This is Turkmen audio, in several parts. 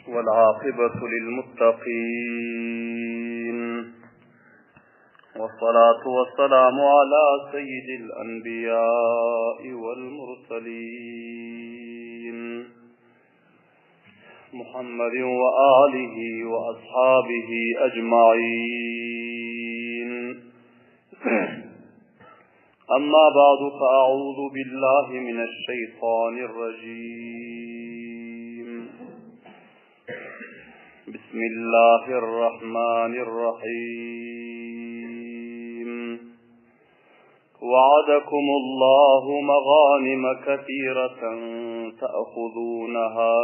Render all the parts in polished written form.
والعاقبة للمتقين والصلاة والسلام على سيد الأنبياء والمرسلين محمد وآله وأصحابه أجمعين أما بعد فأعوذ بالله من الشيطان الرجيم بسم الله الرحمن الرحيم وعدكم الله مغانم كثيرة تأخذونها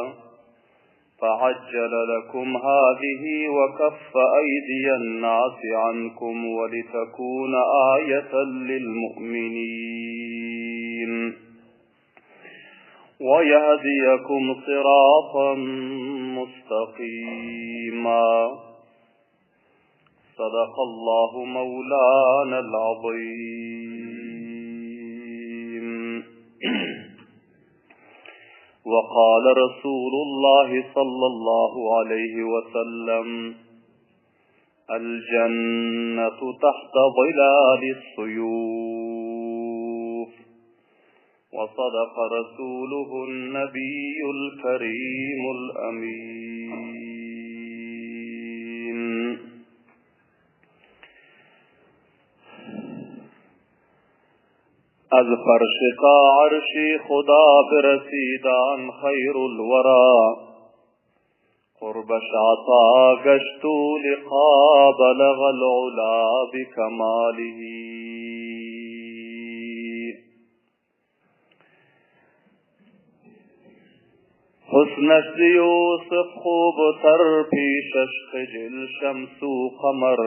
فعجل لكم هذه وكف أيدي الناس عنكم ولتكون آية للمؤمنين ويهديكم صراطا مستقيما صدق الله مولانا العظيم وقال رسول الله صلى الله عليه وسلم الجنة تحت ظلال السيوف وصدق رسوله النبي الكريم الأمين از فرش تا عرش خدا برسیدان خیر الورا قربش عطا گشت لقا بلغ العلا بكماله حسنش یوسف خوب تر پیشش خجل شمس و قمر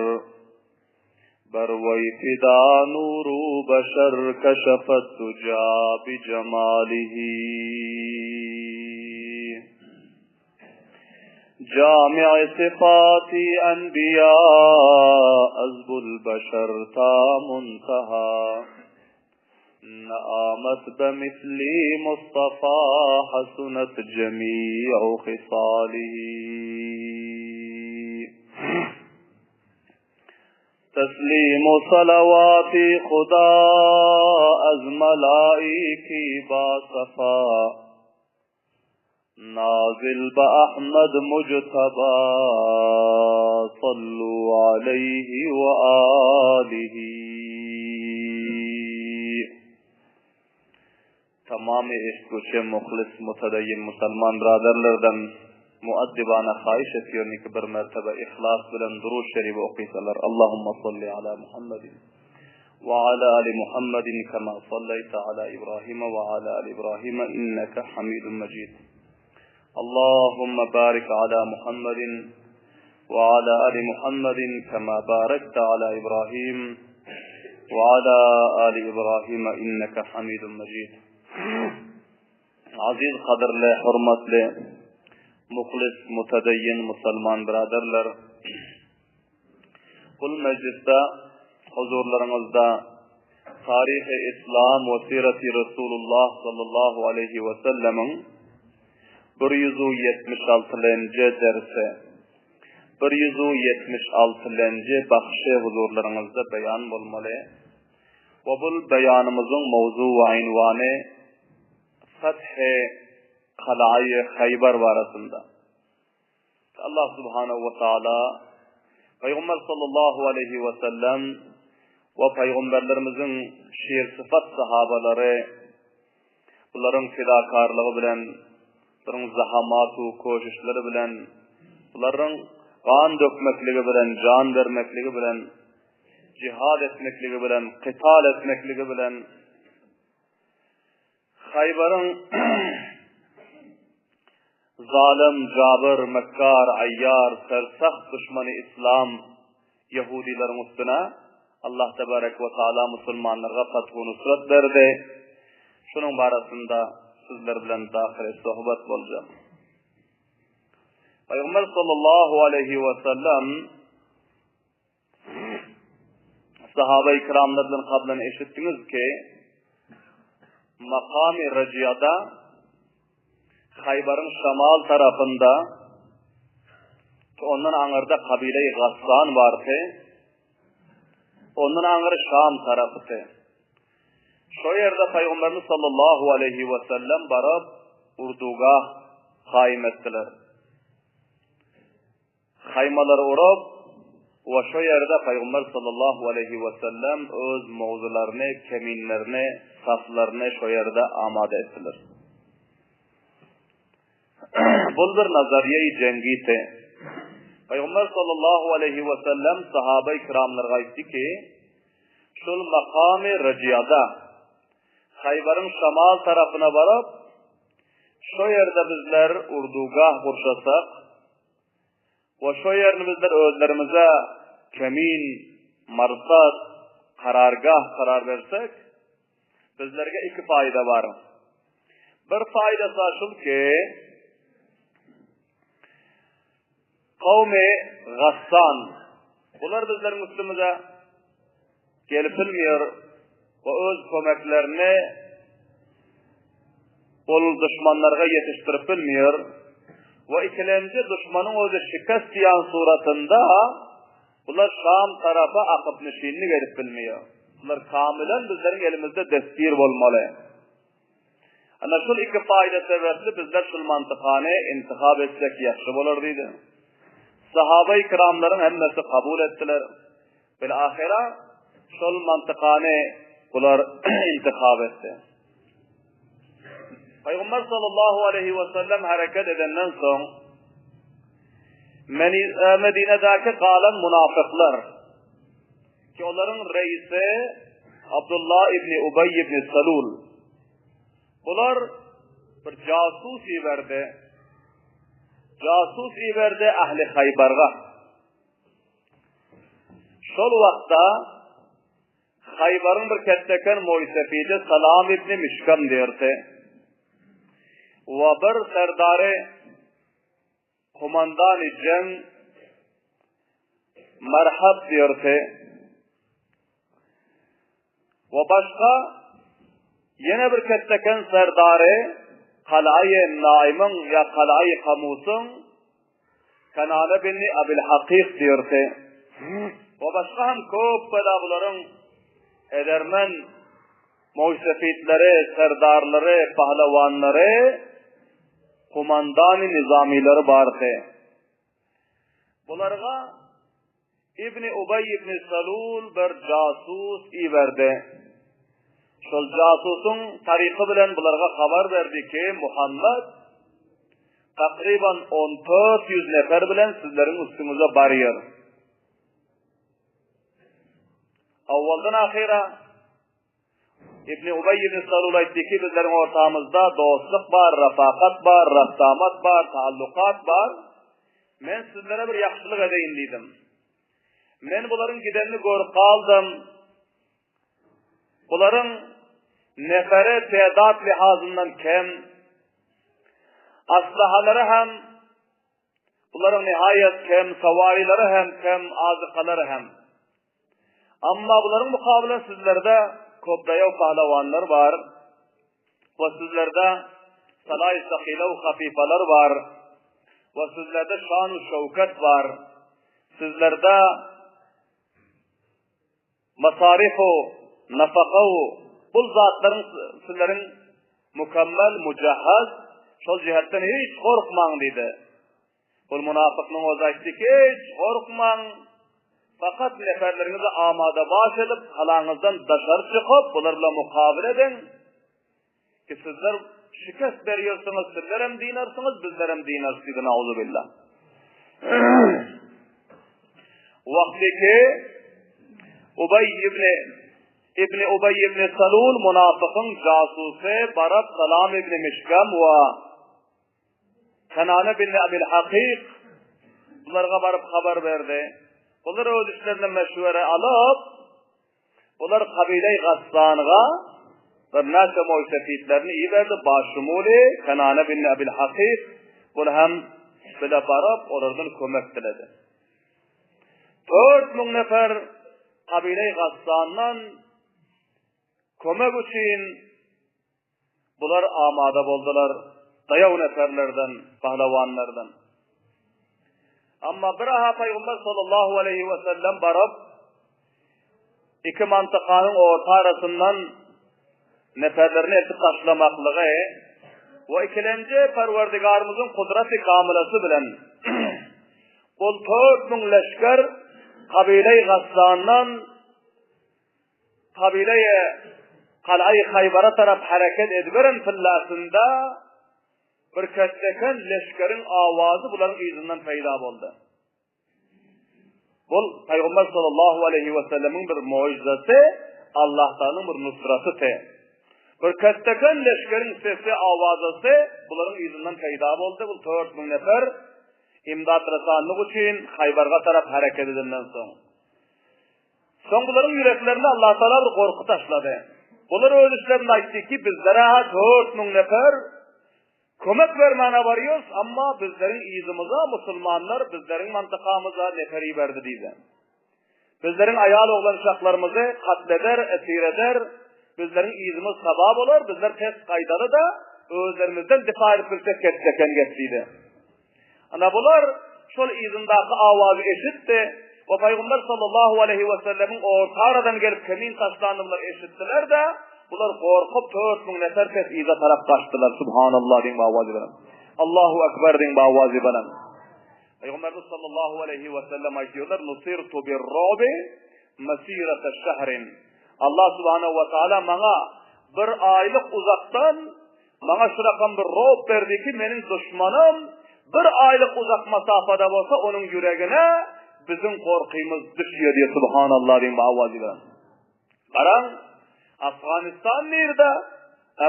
بر وی فدا نور بشر کشف الدجا بجماله جامع صفات انبیاء ازب البشر تا منتها نآمت بمثل مصطفى حسنت جميع خصاله تسلیم و صلوات خدا از ملائکی با صفا نازل با احمد مجتبا صلو علیہ وآلہ Tamamy eşitgüçi muhlis mutedeyyin musalman braderlerden muaddibana haýyş etýärin ki bir mertebe ihlas bilen Durud şeribi okysalar Allahumma salli ala Muhammedin ve ala ali Muhammedin kema salleýte ala İbrahime ve ala ali İbrahime inneke hamidun mecid Allahumma barik ala Muhammedin ve ala ali Muhammedin kema barekte ala İbrahim ve ala ali İbrahim inneke hamidun mecid. Aziz gadyrly, hormatly, muhlis, mutedeyyin musulman biraderler! Bul mejlisde huzurlaryňyzda Taryhy Islam we Sireti Resulullah sallallahu aleýhi we sellemiň 176-lenji dersi, 176-lenji bahşy huzurlaryňyzda beýan bolmaly we bul beýanymyzyň mowzu we ynwany Fethi Kalaýy Haýbar barasynda. Allah subhanahu we taala Pygamber sallallahu aleýhi we sellem we pygamberlerimiziň şirsyfat sahabalary bularyň fidakarlygy bilen, bularyň zahamat we köşüşleri bilen, bularyň gan dökmekligi bilen, jan bermekligi bilen, jihad etmekligi bilen, kytal etmekligi bilen Haýbaryň zalym, jabyr, mekkar, aýýar, sersaht duşmany islam ýehudylaryň üstüne Allah tebarek we taala musulmanlarga fathu nusrat berdi. Şunuň barasynda sizler bilen dahyry sohbet boljak. Pygamber sallallahu aleýhi we sellem Sahaba-i kiramlardan kablan eşitdiňiz ki, makamy Rejiyada Haýbaryň şamal tarapynda, ondan aňyrda kabile-i Gassan bardy, ondan aňyry Şam tarapydy. Şo ýerde Pygamberimiz sallallahu aleýhi we sellem baryp, urdugah kaýym etdiler. Haýmalary urup we şo ýerde Pygamber sallallahu aleýhi we sellem öz mowzularyny, keminlerini, saflaryny şo ýerde amada etdiler. Bul bir nazariýe-i jeňgiti. Pygamber sallallahu aleýhi we sellem sahaba-i kiramlarga aýtdy ki, Şul makamy Rejyada, Haýbaryň şamal tarapyna baryp, şo ýerde bizler urdugah gurşasak we şo ýerini bizler özlerimize kemin, marsat, karargah karar bersek, bizlerge iki paýda bar. Bir paýdasy şul ki, Kowmy Gassan, bular bizleriň üstümize gelip bilmeýär we öz kömeklerini ol duşmanlarga ýetişdirip bilmeýär we ikilenji duşmanyň özi şikest diýen suratynda bular Şam tarapa akyp nişinlik edip bilmeýär. Bular kamilen bizleriň elimizde destgir bolmaly. Ana şul iki faýda sebäpli bizler şul mantykany intihap etsek ýahşy bolar diýdi. Sahaba-i kiramlaryň hemmesi kabul etdiler. Bil ahyra şol mantykany bular intihap etdi. Pygamber sallallahu aleyhi we sellem hereket edenden soň e, Medinedäki galan munafyklar Ki olaryň reisi Abdullah ibn Ubeý ibn Salul. Bular bir jasus iberdi. Jasus iberdi ähli Haýbarga. Şol wagtda Haýbaryň bir ketdeken moýsefidi Salam ibn Mişkam diýerdi. We bir serdary Komandany jeň Merhap diýerdi. We başga ýene bir ketdeken serdary Kalaýy Naýmyň ýa Kalaýy Kamusyň Kanana bin Abil Hakyk diýerdi. We başga hem köp bela bularyň edermen Moýsefitleri, serdarlary, pahlawanlary, komandany nizamyleri bardy. Bularga Ibni Ubaý ibn Salul bir jasus iberdi. Şol jasusyň taryky bilen bularga habar berdi ki, Muhammet takryban 1400 nefer bilen sizleriň üstüňize barýar. Awaldan ahyra Ibn Ubeý ibn Salul aýtdy ki, bizleriň ortamyzda dostluk bar, rafakat bar, raftamat bar, taallukat bar. Men sizlere bir ýagşylyk edeýin diýdim. Men bularyň gidenini görüp galdym. Bularyň neferi tedat lihazyndan kem. Aslahalary hem bularyň nihaýat kem, sawarilary hem kem, azykalary hem. Amma bularyň mukabylan sizlerde köp daýaw pahlawanlar bar we sizlerde salaý sakyla we hafyfalar bar we sizlerde şan we şöwket bar. Sizlerde masaryf we nafaka we bul zatlaryň sizleriň mükemmel mujahhaz şol jihetden hiç gorkmaň diýdi. Ol munafyknyň özi aýtdy ki, Hiç gorkmaň, fakat neferleriňizi amada baş edip, galaňyzdan daşary çykyp, bular bilen mukabele ediň ki, sizler şikest berýärsiňiz, sizlerem dynarsyňyz, bizlerem dynarys diýdi, nauzubillah. Wagty ki, Ubay ibn Ibn Ubay ibn Salul munafykyň jasusy baryp Salam ibn Mişkam we Kenane bin Abil Hakyk bularga baryp habar berdi. Bular öz işlerine meşwere alyp, bular kabile-i Gassanga birnäçe moýsefitlerini iberdi, başşumuli Kenane bin Abil Hakyk bul hem bile baryp, olardan kömek diledi. 4000 nefer kabile-i Gassandan kömek üçin Bular amada boldular. Daýaw neferlerden, pahlawanlardan. Amma biraha Pygamber sallallahu aleýhi we sellem baryp, iki mantykanyň orta arasyndan neferlerini eltip taşlamaklygy we ikilenji Perwerdigarymyzyň kudraty kamylasy bilen ol 4000 leşger kabile-i Gassandan kabile-i Kal'aý Haýbara tarap hereket ediberen pyllasynda bir ketdeken leşgeriň awazy bularyň yzyndan peýda boldy. Bul Pygamber sallallahu aleýhi we sellemiň bir mugjizasy, Allah Taalanyň bir nusratydy. Bir ketdeken leşgeriň sesi, awazasy bularyň yzyndan peýda boldy. Bul 4000 nefer imdat resanlyk üçin Haýbarga tarap hereket edenden soň. Soň bularyň ýüreklerine Allah Taala bir gorky taşlady. Bular öz içlerinde aýtdy ki, bizlere-hä 4000 nefer Kömek bermäne barýos, amma bizleriň yzymyza musulmanlar bizleriň mantykamyza nefer iberdi diýdi. Bizleriň aýal-oglançaklarymyzy katl eder, esir eder, bizleriň yzymyz taba bolar, bizler tez gaýdaly-da, özlerimizden difa edip bilsek ketdeken gep diýdi. Ana bular şol yzyndaky awazy eşitdi we Pygamber sallallahu aleýhi we sellemiň orta aradan gelip kemin taşlanyny bular eşitdiler-de, bular gorkup 4000 nefer pes yza tarap gaçdylar. Subhanallah diýiň awazy bilen. Allahu ekber diýiň awazy bilen. Pygamberimiz sallallahu aleýhi we sellem aýdýarlar, Nusirtu bir-rubi masirata şahrin. Allah subhanahu wa taala maňa bir aýlyk uzakdan Maňa şu rakam bir rob berdi ki, meniň duşmanym bir aýlyk uzak masapada bolsa, onuň ýüregine biziň gorkymyz düşýär diýip, subhanallah diýiň bu awazy bilen. Garaň, Afganistan nirde,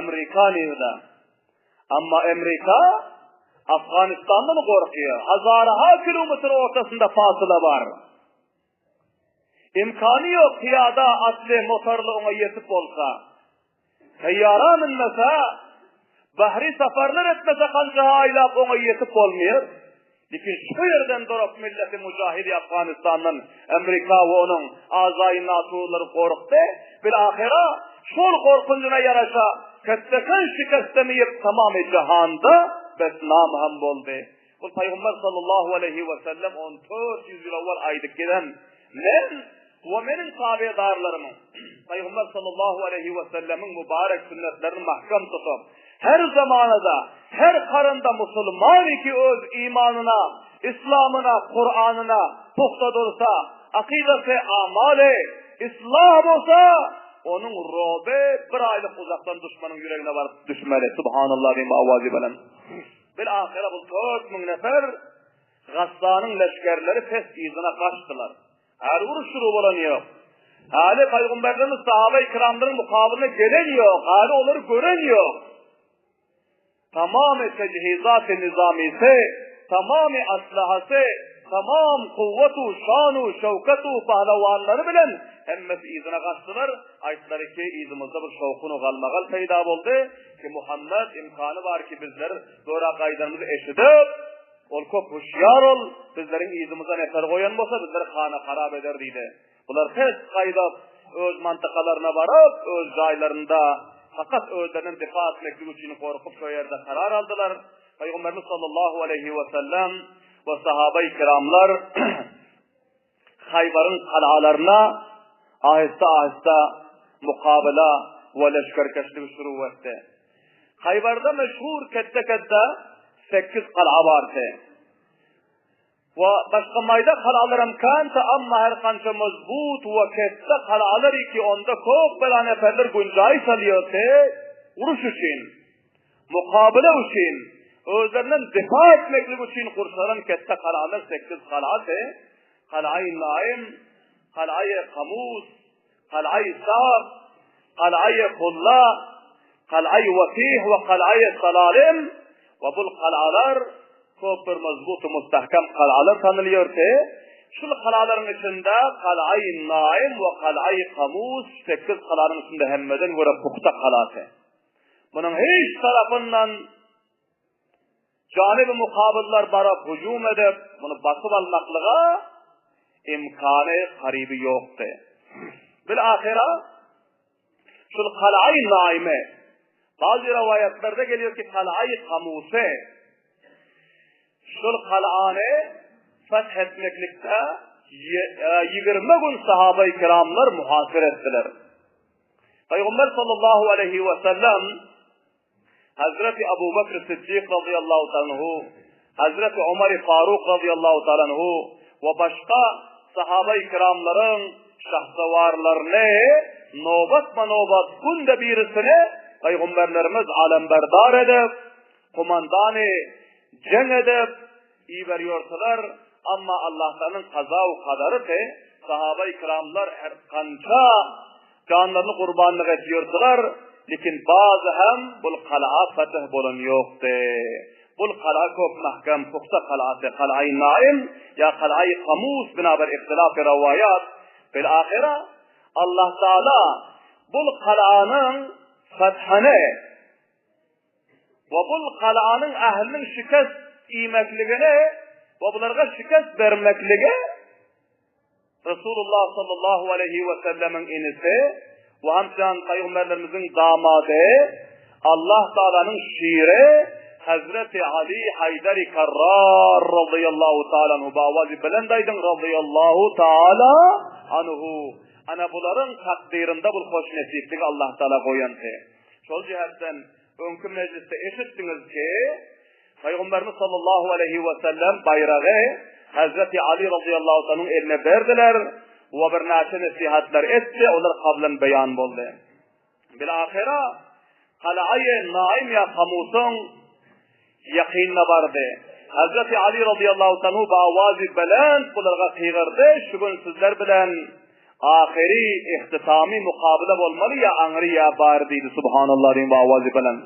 Amerika nirde? Amma Amerika Afganistandan gorkýar. Hazarha kilometr ortasynda fasyla bar. Imkany ýok pyýada, atly, motorly oňa ýetip bolsa. Taýýara münmese, bahry saparlar etmese kança aýlap oňa ýetip bolmaýar. Lekin şu ýerden durup milleti mujahidi Afganistandan Amerika we onuň azaýy NATO-lary gorkdy. Bil-ahyra şol gorkunjyna ýaraşa kettekan şikestem iýip tamamy jahanda betnam hem boldy. Ol Pygamber sallallahu aleýhi we sellem 1400 ýyl owal aýdyp giden, Men we meniň tabedarlarymyň Pygamber sallallahu aleýhi we sellemiň mübarek sünnetlerini mahkam tutup, her zamanada, her karynda musulman ki öz imanyna, islamyna, Kuranyna pugta dursa, akydasy, amaly islah bolsa, onuň roby bir aýlyk uzakdan duşmanyň ýüregine baryp düşmeli. Subhanallah diýip awazy bilen. Bil-ahyra bu 4000 nefer Gassanyň leşgerleri pes yzyna gaçdylar. Häli uruş şuru bolan ýok. Häli Pygamberimiz sahaba-i kiramlaryň mukabylyna gelen ýok. Häli olary gören ýok. Tamamy tejhizat-y nizamisi, tamamy aslahasy, tamam kuwwatu, şanu, şöwketu, pahlawanlary bilen hemmesi yzyna gaçdylar. Aýtdylar ki, yzymyzda bir şowhun-u galmagal peýda boldy. Ki Muhammet imkany bar ki bizler göra gaýdanymyzy eşidip, ol köp hüşýar ol, bizleriň yzymyza nefer goýan bolsa, bizleri hana harap eder diýdi. Bular pes gaýdyp, öz mantykalaryna baryp, öz jaýlarynda fakat özlerinden difa etmeklik üçin gorkup şo ýerde karar aldylar. Pygamberimiz sallallahu aleýhi we sellem we sahabeý kiramlar Haýbaryň galalaryna ahysta-ahysta mukabala we leşgerkeşligi şuru etdi. Haýbarda meşhur ketde-ketde sekiz gala bardy. We başga maýda galalaram känti, amma her kança mezbut we ketde galalar ki onda köp bela neferler günjaýyş alýardy uruş üçin. Mukabala üçin, özlerinden difa etmeklik üçin gurşalan ketde galalar sekiz galady, Galaýy Naim, Galaýy Kamus, Galaýy Sag, Galaýy Hulla, Galaýy Watih we Galaýy Salalim we bul galalar köp bir mazbut we mustahkam galalar tanylýardy. Şul galalaryň içinde Galaýy Naim we Galaýy Kamus sekiz galanyň içinde hemmeden görä pugta galasy. Munuň hiç tarapyndan janyby mukabyllar baryp hüjüm edip, muny basyp almaklyga imkany garyby ýokdy. Bil-ahyra şul Kalaýy Naime. Bazy rowaýatlarda gelýär ki, Kalaýy Kamusy şol kalany feth etmeklikde 20 gün sahabaý kiramlar muhasir etdiler. Pygamber sallallahu aleyhi ve sellem Hazreti Abu Bakr Siddik radıyallahu anhu, Hazreti Ömer Faruk radıyallahu anhu we başga sahabaý kiramlaryň şahsawarlaryny nobatma-nobat günde birisini pygamberlerimiz alemberdar edip, komandany jeň edip iberýordylar, amma Allahtanyň kaza we kadarysy sahaba-i kiramlar her kança janlaryny gurbanlyk edýordylar, lekin bazy hem bul kal'a fetih bolan ýokdy. Bul kal'a köp mähkem, pugta kal'aty, kal'aýy Naim ýa kal'aýy Kamus binaber ihtilafy rawaýat, bil ahyra Allahtala bul kal'anyň fethini We bul galanyň ähliniň şikest iýmekligini we bularga şikest bermekligi Resulullah sallallahu aleýhi we sellemiň inisi we hamçan pygamberlerimiziň damady Allah Taalanyň şiri Hazreti Ali Haýdari Karrar radıyallahu taala anhu bawazi belend aýdyň radıyallahu taala anhu ana bularyň takdyrynda bul hoşnesipligi Allah Taala goýandy. Şol jähetden öňki mejlisde eşitdiňiz ki, Pygamberimiz sallallahu aleýhi we sellem baýragy Hazreti Ali razyýallahu anhuň eline berdiler we birnäçe nesihatlar etdi, olar kablan beýan boldy. Bilahyra Kalaýy Naim ýa Kamusyň ýakynyna bardy. Hazreti Ali razyýallahu anhu bi-awazy belent bularga gygyrdy, Şu gün sizler bilen ahyry ihtitamy mukabele bolmaly ýa aňry ýa bary diýdi, Subhanallah diýiň bi-awazy belent.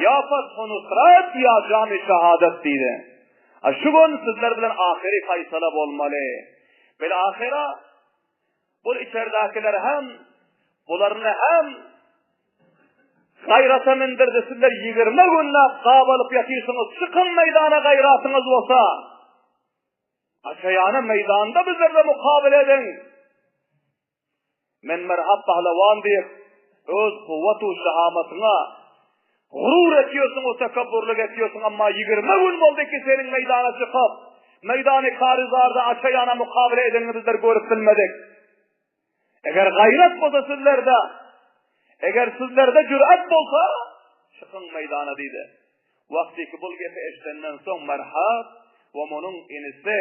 Ýa fathu nusrat ýa jamy şahadat diýdi. A şu gün sizler bilen ahyry faýsala bolmaly. Bil-ahyra Bul içerdäkiler hem, bularyny hem gaýrata mindirdi, sizler 20 günläp gabalyp ýatyrsyňyz, çykyň meýdana gaýratyňyz bolsa. Aşaýana meýdanda bizlerle mukabele ediň. Men merhap pahlawan diýip, öz kuwwat-u şahamatyňa Gurur etýärsiň we tekebburlyk etýärsiň, emma 20 gün boldy ki seniň meýdana çykyp, meýdany Karyzarda aça-ýana mukabele edeniňi bizler görüp bilmedik. Eger gaýrat bolsa sizlerde, eger sizlerde jürat bolsa, çykyň meýdana diýdi. Wagty ki bul gepi eşidenden soň Merhab we munuň inisi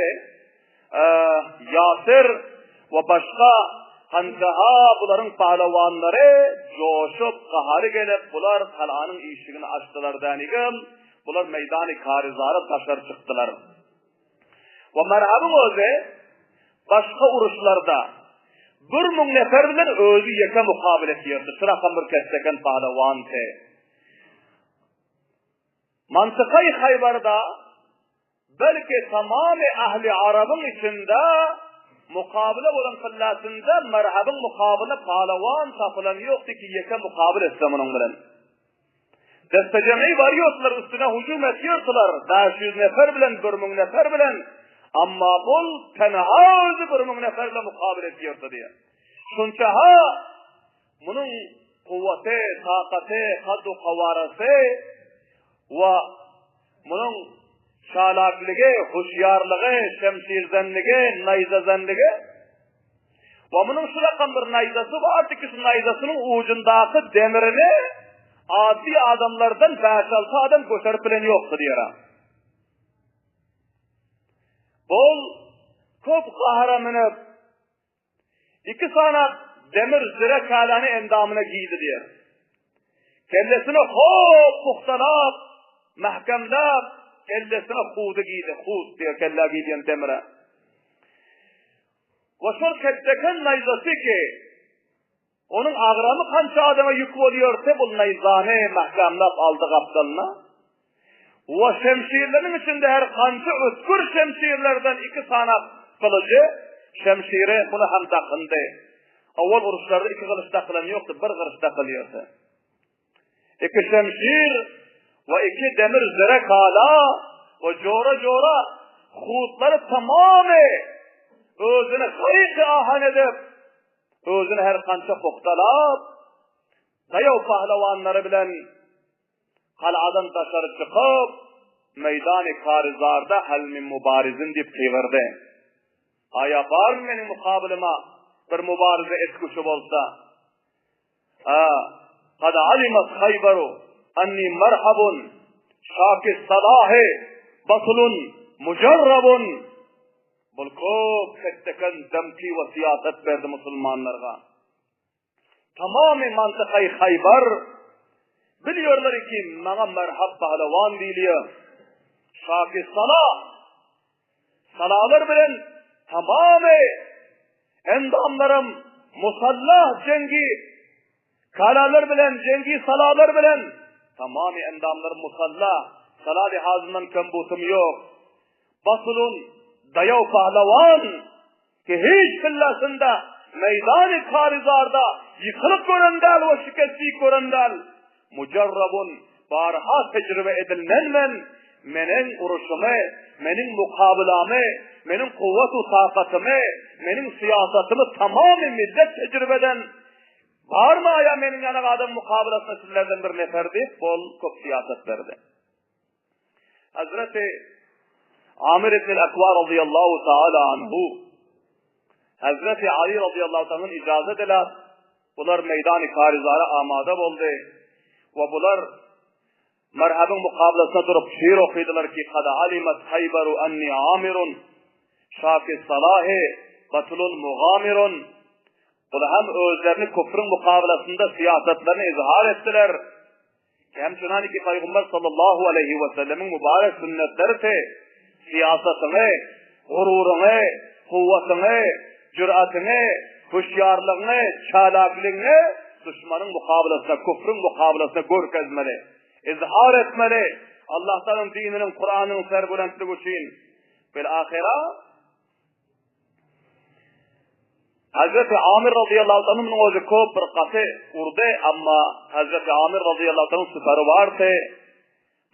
Ýasir we başga hanjaha bularyň pahlewanlary joşup, gahary gelip, bular galanyň işigini açdylar dänigem, bular meýdany Karyzara daşary çykdylar. We Merhabyň özi başga uruşlarda 1000 nefer bilen özi ýeke mukabele etýärdi. Şu rakam bir kesseken pahlewandy. Mantykaý Haýbarda Belki tamamy ähli arabyň içinde mukabyle bolan pyllasynda Merhabyň mukabyly palawan tapylan ýokdy ki ýeke mukabyl etse munuň bilen. Dessejemei barýordylar üstüne hujum etýordylar 500 nefer bilen 1000 nefer bilen amma bul tenha özi 1000 nefer bilen mukabyl etýordy diýýär. Şunça ha Munuň kuwwaty, takaty, kaddu-kawarasy we munuň çalaklygy, huşýarlygy, şemşirzenligi, naýzazenligi we munuň şu rakam bir naýzasy bardy ki, şu naýzasynyň ujundaky demirini ady adamlardan bäş-alty adam göterip bilen ýokdy diýer. Bol köp gahara münüp, Iki sanak demir zire kälany endamyna giýdi diýer. Kellesine hop puhtalap, mähkemläp, kellesine hudy giýdi, hud diýer kellä giýilýän demire. We şol ketdeken naýzasy ki, onuň agramy kança adama ýük bolýarsa, bul naýzany mähkämläp aldy gapdalyna. We şemşirleriň içinde her kança ötgür şemşirlerden iki sanak gylyjy, şemşiri, muny hem dakyndy. Owal uruşlarda iki gylyç dakylan ýokdy, bir gylyç dakylýardy. Iki şemşir we iki demir zire kala we jora-jora hutlary tamamy özüni haýky ahan edip, özüni her kança pugtalap, daýaw pahlawanlary bilen. Galadan daşary çykyp, meýdany Karyzarda Hal min mubarizin diýip gygyrdy. Aýa barmy meniň mukabylyma bir mubaryza etgüçi bolsa? A, Kad alimat Haýbaru anni marhabun şaki salahy batulun mujarrabun. Bul köp ketdeken dömki we syýasat berdi musulmanlarga. Tamamy mantykaý Haýbar bilýärler ki, maňa Merhab pahlewan diýilýär. Şaki Salah Salalar bilen tamamy endamlarym musallah jengi kalalar bilen jengi salalar bilen tamamy endamlarym musallah sala lihazyndan kembutum ýok. Batulun daýaw pahlewan Ki hiç pillasynda meýdany karyzarda ýykylyp gören däl we şikeslik gören däl. Mujarrabun, barha tejribe edilnen men, meniň uruşymy, meniň mukabylamy, meniň kuwwat-u takatymy, meniň syýasatymy tamamy millet tejribeden barmy aýa meniň ýanak adam mukabylasyna sizlerden bir nefer diýip, bol köp syýasat berdi. Hazreti Amir ibn al-Akwa radıyallahu taala anhu Hazreti Ali radıyallahu ta'ala icazet ela bular meydani karizara amada boldy we bular merhabyň mukabalasyna durup şiir okydylar ki kad alimat Haybaru anni amirun şafi salahi batulun mugamirun Bular hem özlerini küfrün mukabalasynda syýasatlaryny izhar etdiler. Hem şunany ki Pygamber sallallahu aleýhi we sellemiň mübarek sünnetleri te syýasatyňy, gururyňy, kuwwatyňy, jüratyňy, hüşýarlygyňy, çalaklygyňy duşmanyň mukabalasynda, küfrüň mukabalasynda görkezmeli, izhar etmeli. Allah Taalanyň dininiň, Kuranyň serbulentligi üçin. Bil ahyra Hazreti Amir radıyallahu anhu munuň özi köp bir gaty urdy, amma Hazreti Amir radıyallahu anhu süperi bardy.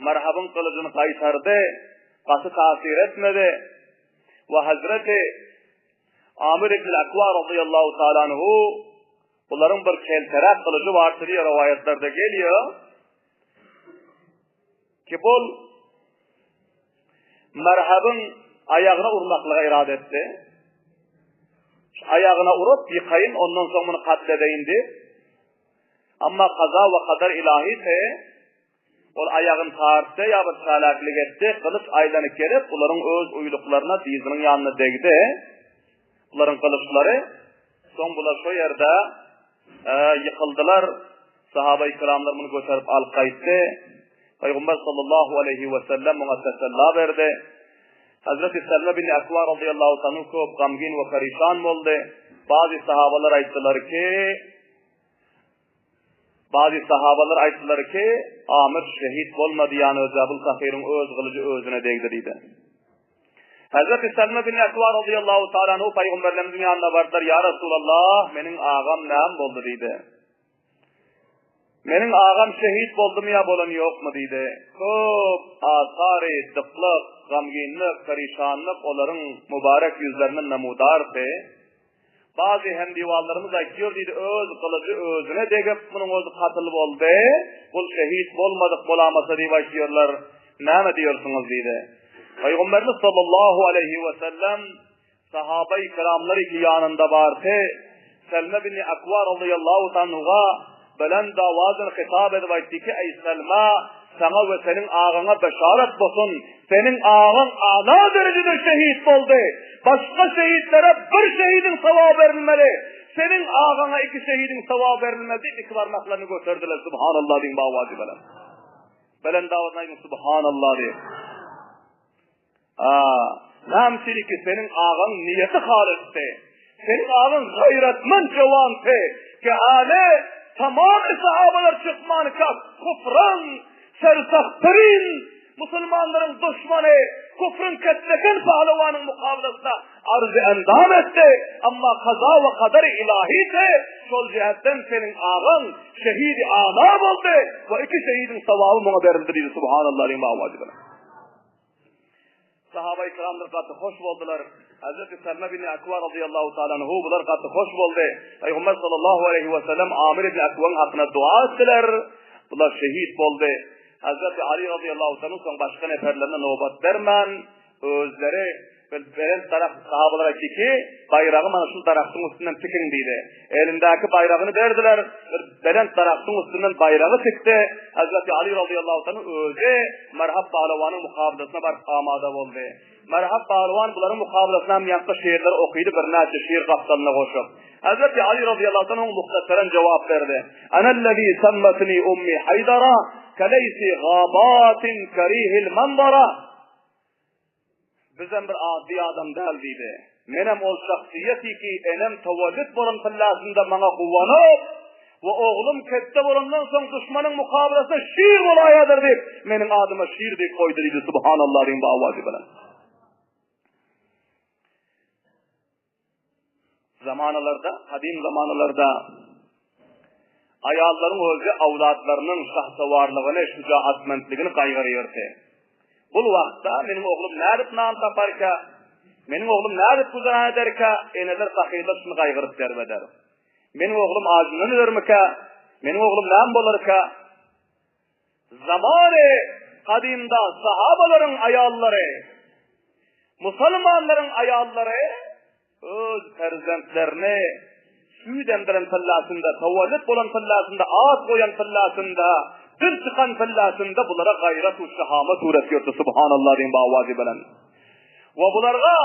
Merhabyň gylyjyny gaýtardy, gaty tasir etmedi. We Hazreti Amir ibn Akwa radıyallahu taala anhu bularyň bir kelteräk gylyjy bardy diýip rowaýatlarda gelýär. Ki bol Merhabyň aýagyna urmaklyga irade etdi. Şu aýagyna urup ýykaýyn, ondan soň muny katl edeýin diýip. Amma kaza we kadar ilahi te ol aýagyny tartdy ýa bir çalaklyk etdi, gylyç aýlanyp gelip, bularyň öz uýluklaryna dyzynyň ýanyna degdi. Bularyň gylyçlary soň bular şo ýerde ýykyldylar. Sahaba-i kiramlar muny göterip alyp gaýtdy. Pygamber sallallahu aleýhi we sellem muňa tesella berdi. Hazreti Selme bin Ekwa radıyallahu anhu köp gamgin we perişan boldy. Bazı sahabalar aýtdylar ki, Bazı sahabalar aýtdylar ki, Amir şehit bolmady, ýany Jabul Sahyryň öz gylyjy özüne degdi diýdi. Hazreti Selme bin Ekwa radıyallahu ta'ala anhu pygamberlerimiziň ýanyna bardylar, Ýa Resulallah, meniň agam näme boldy diýdi. Meniň agam şehit boldumy ýa bolan ýokmy diýdi. Köp asary dyklyk, gamgynlyk, perişanlyk olaryň mübarek ýüzlerinden namudardy. Bazy hemdiwanlarymyz aýtýar diýdi, öz gylyjy özüne degip, munuň özi katyl boldy. Bul şehit bolmadyk bolamasa diýip aýtýarlar. Näme diýersiňiz diýdi. Pygamberimiz sallallahu aleýhi we sellem Sahabai kiramlar iki ýanynda bardy. Selme bin Akwa razyýallahu anhuga belend awazdan hitap edip aýtdy ki, Eý Selma, saňa we seniň agaňa beşaret bolsun, seniň agaň ala derejede şehit boldy. Başga şehitlere bir şehidiň sogaby berilmeli. Seniň agaňa iki şehidiň sogaby berilmeli diýip iki barmaklaryny göterdiler. Subhanallah diýiň bawaji bilen. Belend awazdan aýdyň Subhanallah diýip. A, näme üçin ki seniň agaň niýeti halysdy. Seniň agaň gaýratmand jowandy. Ki hali tamamy sahabalar çykmanka kufryň sersahtyrin musulmanlaryň duşmany kufryň ketlekin pahlawanyň mukabylasyna arzy endam etdi. Amma kaza we kadar ilahi şol jihetden seniň agaň şehidi ala boldy we iki şehidiň sowaby muňa berildi diýdi. Subhanallah diýiň bawaji bilen. Sahaba-i kiramlar gaty hoş boldular. Hazreti Selme bin Akwa radıyallahu ta'ala anhu bular gaty hoş boldy. Peygamber sallallahu aleyhi ve sellem Amir ibn Akwaň hakyna dua etdiler. Bular şehit boldy. Hazreti Ali razyýallahu anhu soň başga neferlerine nobat bermän, özleri bir belent daragt sahabalara aýtdy ki, baýragy mana şu daragtyň üstünden tikiň diýdi. Elindäki baýragyny berdiler, bir belent daragtyň üstünden baýragy tikdi. Hazreti Ali razyýallahu anhu özi Merhab pahlawanyň mukabylasyna baryp amada boldy. Merhab pahlywan bularyň mukabylasyna hem ýaňky şygrlary okydy, birnäçe şygyr gapdalyna goşup. Hezreti Aly razyýallahu anhu muhtasaran jogap berdi. Anellezî semmetni ummi Haýdara, keleýsi gabatin kerihil manzara. Bizem bir ady adam däl diýdi. Menem ol şahsyýeti ki, enem tewellüt bolan pyllasynda maňa guwanyp, we oglum ketde bolandan soň duşmanyň mukabylasynda şir bolaýadyr diýip, meniň adyma şir diýip goýdy diýdi, Subhanallah diýiň bu awazy bilen. Zamanalarda, gadym zamanalarda aýallaryň özi awladlarynyň şahsywarlygyny, şujaatmentligini gaýgyrýardy. Bul wagtda meniň oglum nädip nan taparka, meniň oglum nädip güzeran ederkä, eneler pahyrlar şuny gaýgyryp derbeder. Meniň oglum ajyndan ölermikä? Meniň oglum näme bolarka? Zamany gadymda sahabalaryň aýallary, musulmanlaryň aýallary öz perzentlerini süýt emdiren tyllasynda, tewellüt bolan tyllasynda, at goýan tyllasynda, dil çykan tyllasynda bulara gaýrat we şahamat öwretýärdi, subhanallah diýen bu awazy bilen. We bularga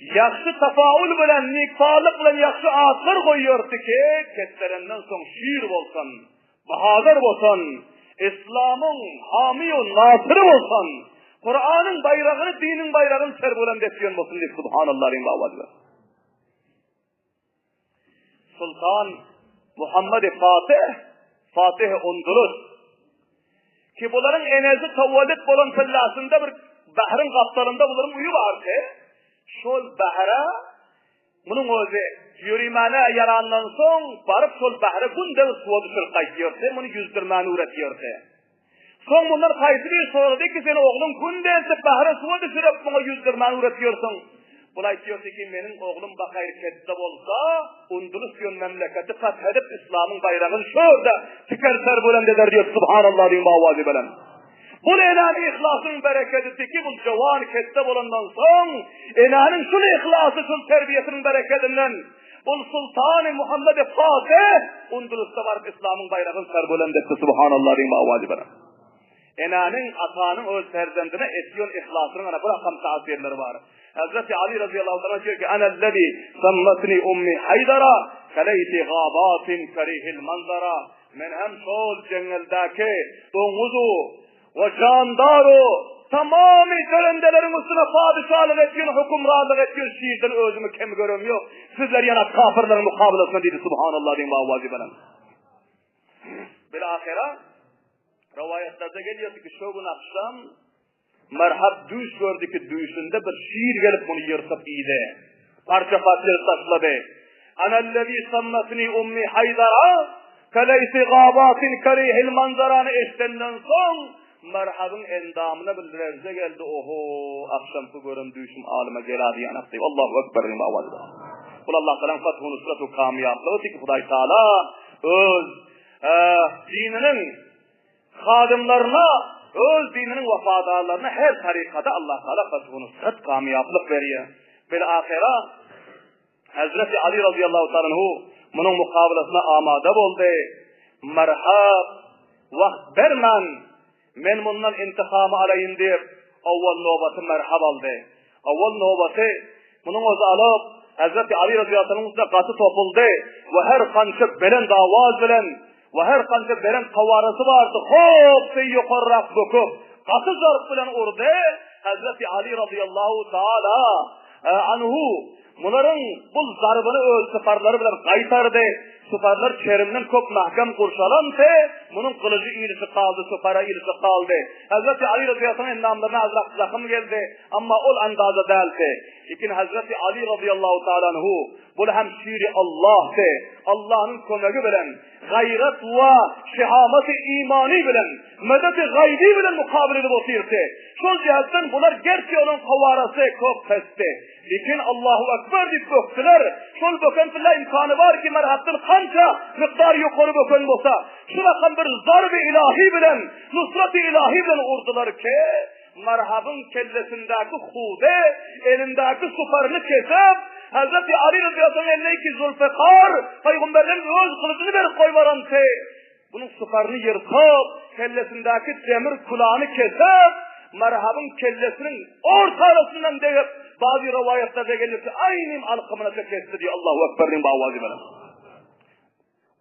Ýagşy tafaul bilen, nikpallyk bilen ýagşy atlar goýýardy ki, ketdelenden soň şir bolsun, bahadyr bolsun, Islamyň hamy-u nasyry bolsun, Kuranyň baýragyny, diniň baýragyny serbuland etýän bolsun diýip, Subhanallah diýen bu awaz bilen. Sultan Muhammad Fatih, Fatih Undulus ki bularyň enesi tawallit bolan tyllasynda bir bahryň gapdalynda bularyň uýy bardy. Şol bahra munuň özi ýörimäne ýarandan soň baryp şol bahra günde bir suwa düşürip gaýtýardy, muny ýüzdürmäni öwretýärdi. Soň mundan haýsy biri sorady ki, sen ogluň günde eltip bahra suwa düşürip, muňa ýüzdürmäni öwretýärsiň. Bul aýtýardy ki, meniň oglum bahaýr ketde bolsa, Undulus diýen memleketi fath edip, islamyň baýragyny şu ýerde tiker serbülend eder diýip, Subhanallah diýen bu awazy bilen. Bul enäniň yhlasynyň berekedidi ki, bul jowan ketde bolandan soň, enäniň şul yhlasy, şul terbiýesiniň berekedinden, Ol Sultany Muhammedi Fatih Undulusda baryp Islamyň baýragyny serbülend etdi Subhanallah diýiň awazy bilen. Enäniň, atanyň öz perzendine etýän yhlasynyň ana bir akam täsirleri bar. Hazreti Ali razyýallahu taala diýýär ki, Anellezi sammatni ummi Haýdara kaleýti gabatin kerihil manzara. Men hem şol jeňňeldäki doňuzu We jandar-u tamamy jerendeleriň üstüne padyşalyk etgin, hökümranlyk etgin şirden özümi kem görem ýok. Sizler ýanak kapyrlaryň mukabylasyna diýdi, Subhanallah diýiň bu awazy bilen. Bil-ahyra rowaýatlarda gelýär ki, şo gün akşam Merhab düýş gördi ki, düýşünde bir şir gelip muny ýyrtyp iýdi. Parça-parça edip taşlady. Anellezî sammetni ummi Haýdara, keleýsi gabatin kerihil manzarany eşidenden soň, Merhabyň endamyna bir lerze geldi, Oho, agşamky gören düýşüm alyma geladi ýanak diýip, Allahu Ekber diýip owaz berdi. Bul Allah Tagalaň fathu nusratu kamýaplygy ki Hudaý Taala öz dininiň Hadymlaryna, öz dininiň wepadarlaryna her tarykada Allah Tagala fathu nusrat, kamýaplyk berýär. Bil-ahyra Hezreti Ali razyýallahu taala anhu munuň mukabylasyna amada boldy. Merhab, wagt bermän, men mundan intikamy alaýyn diýip, owwal nobaty Merhab aldy. Owwal nobaty munuň özi alyp, Hezreti Ali razyýallahu anhuň üstüne gaty topuldy we her kança belent awaz bilen we her kança belent kawarasy bardy, hopdy ýokarrak böküp, gaty zarp bilen urdy. Hezreti Ali razyýallahu taala anhu Mularyň bul zarbyny öz syparlary bilen gaýtardy. Syparlar çerimden köp mähkem gurşalandy. Munuň gylyjy ilişip galdy, sypara ilişip galdy. Hezreti Ali razyýallahu anh endamlaryna azrak zakym geldi. Emma ol andaza däldi. Lekin Hazreti Ali radıyallahu taala anhu bul hem şiri Allahdy. Allahnyň kömegi bilen, gaýrat we şehamat-y imany bilen, medet-i gaýby bilen mukabil edip otyrdy. Şol jähetden bular gerçi onuň kowarasy köp pesdi. Lekin Allahu Ekber diýip bökdüler. Şol böken pille imkany bar ki merhepden kança mukdar ýokary böken bolsa, şu rakam bir zarb-y ilahi bilen, nusrat-y ilahi bilen urdular ki, Marhabyň kellesindäki hudy, elindäki suparyny kesip, Hazreti Ali radıyallahu anh eline ki Zülfikar, Peygamberlerin öz gylyjyny berip goýbaranty. Bunuň suparyny ýyrtyp, kellesindäki demir kulany kesip, Marhabyň kellesiniň orta arasyndan degip, bazı rowaýatlarda gelýär ki, aýnym alkymyna kesdi diýip Allahu Ekber diýip awazy bilen.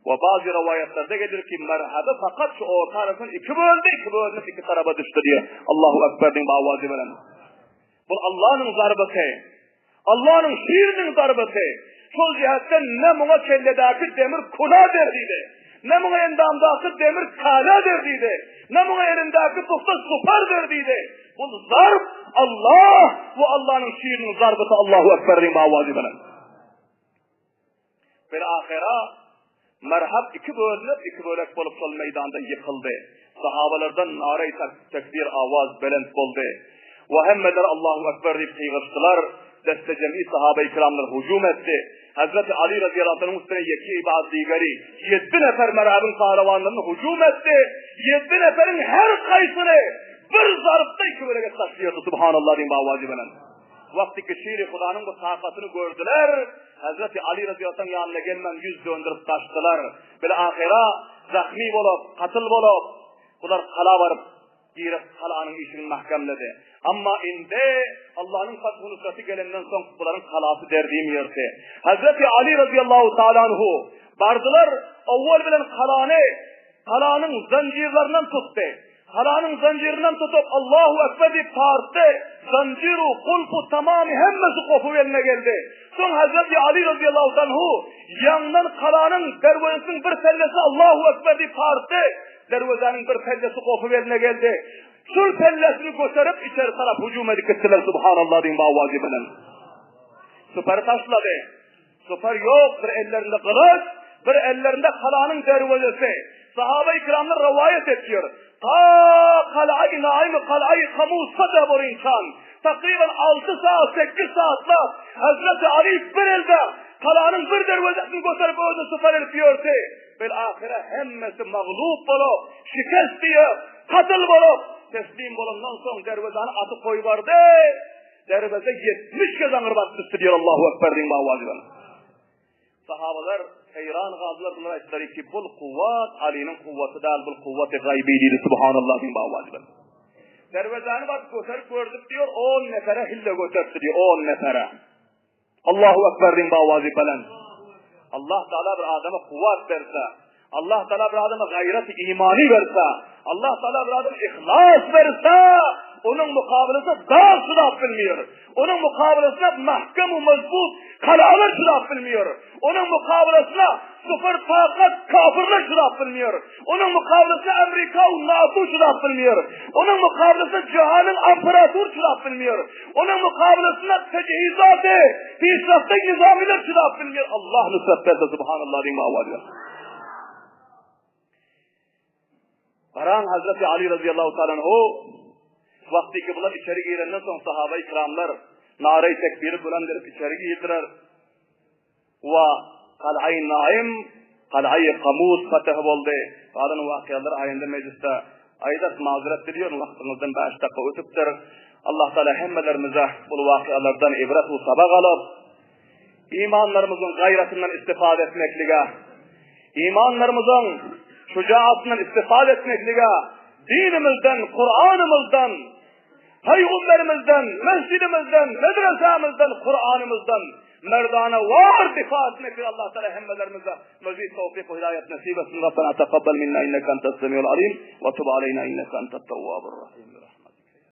We bazy rowaýatlarda gelir ki, Merhaba fakat şu orta arasyny iki böldi, iki bölünip iki taraba düşdi diýe. Allahu Ekber diýip awazy bilen. Bu Allah'yň zarbasy. Allah'yň şiriniň zarbasy. Şol jihetden ne muňa kelledäki demir kula der diýdi. Ne muňa endamdaky demir kala der diýdi. Ne muňa elindäki puhta supar der diýdi. Bu zarb Allah we Allah'yň şiriniň zarbasy Allahu Ekber diýip awazy bilen. Bil-ahyra, Merhab iki bölünip, iki bölek bolup şol meýdanda ýykyldy. Sahabalardan nara-i tekbir awaz belent boldy. We hemmeler Allahu Ekber diýip gygyryşdylar. Deste-jem'i sahaba-i kiramlar hujum etdi. Hezreti Ali razyýallahu anhuň üstüne ýeki ibad digeri ýeddi nefer Merhabyň pahlewanlaryny hujum etdi. Ýeddi neferiň her kaýsyny bir zarpda iki bölege taşlaýardy. Subhanallah diýip awazy belent. Wagty ki şiri Hudanyň bu takatyny gördüler, Hezreti Ali razyýallahu anh ýanyna gelmän ýüz döndürip gaçdylar. Bil-ahyra zahmy bolup, katyl bolup, bular gala baryp girip, galanyň işigini mähkemledi. Amma indi Allanyň fath-u nusraty gelenden soň bularyň galasy derdim ýerdi. Hezreti Ali razyýallahu taala anhu bardylar, owwal bilen galany, galanyň zanjirlerinden tutdy. Galanyň zanjyryndan tutup, Allahu Ekber diýip tartdy. Zanjyru, gulpu, tamamy hemmesi gopup eline geldi. Soň Hazreti Ali razyýallahu anhu ýaňdan galanyň derwezesiniň bir pellesini Allahu Ekber diýip tartdy. Derwezäniň bir pellesi gopup eline geldi. Şul pellesini göterip içeri tarap hüjüm edip gitdiler Subhanallah diýip awazy bilen. Süperi taşlady. Süper ýok, bir ellerinde gylyç, bir ellerinde galanyň derwezesi. Sahaba-i kiramlar rowaýat etýär. Ta Kala-i Naim, Kala-i Kamusa da borinçan, takryban alty saat, sekiz saatlap Hazreti Ali bir elde galanyň bir derwezesini göterip özüne süper edip ýördi. Bil ahyra hemmesi maglup bolup, şikest diýip, katyl bolup, teslim bolandan soň derwezäni atyp goýbardy. Derweze 70 gez aňyr basyp düşdi diýer Allahu Ekber diýen awazy bilen. Sahabalar heýran galdylar, bular aýtdylar ki, bul kuwwat Alynyň kuwwaty däl, bul kuwwaty gaýby diýdi Subhanallah diýen awazy bilen. Derwezäni basyp göterip gördük diýer, 10 nefere hille göteripdi diýer, 10 nefere. Allahu Ekber diýen awazy bilen. Allah Taala bir adama kuwwat berse, Allah Taala bir adama gaýrat imany berse, Allah Taala bir adama ihlas berse, onuň mukabilesine dag çydap bilmeýär. Onuň mukabilesine mahkem we mazbut kalalar çydap bilmeýär. Onuň mukabilesine süper takat kafirler çydap bilmeýär. Onuň mukabilesine Amerika we NATO çydap bilmeýär. Onuň mukabilesine jahanyň imperator çydap bilmeýär. Onuň mukabilesine tejhizaty, pişrafty nizamiler çydap bilmeýär. Allah nusrat berse subhanallah diýip awaz ber. Garan Hazreti Ali radıyallahu ta'ala anhu wagty ki bular içeri girenden soň sahaba-i kiramlar nara-i tekbiri bulandyryp içeri girdiler. Wa Kal'aý Naim, Kal'aý Kamus fatih boldy. Galan wakyalary aýynda mejlisde aýdarys. Mazeret diliyorum, wagtyňyzdan 5 dakika ötüpdir. Allah Taala hemmelerimize bu wakyalardan ibret we sabak alyp, imanlarymyzyň gaýratyndan istifade etmeklige, imanlarymyzyň şujaatyndan istifade etmeklige, dinimizden, Kur'anymyzdan, Pygamberimizden, mesjidimizden, medresämizden, Kur'anymyzdan merdana war difa etmeklige Allah Teala hemmelerimize mezid tawfik we hidayet nasip etsin. Rabbena tekabbel minna inneke entes semiul alim we tub aleyna inneke entet tewwabur rahim.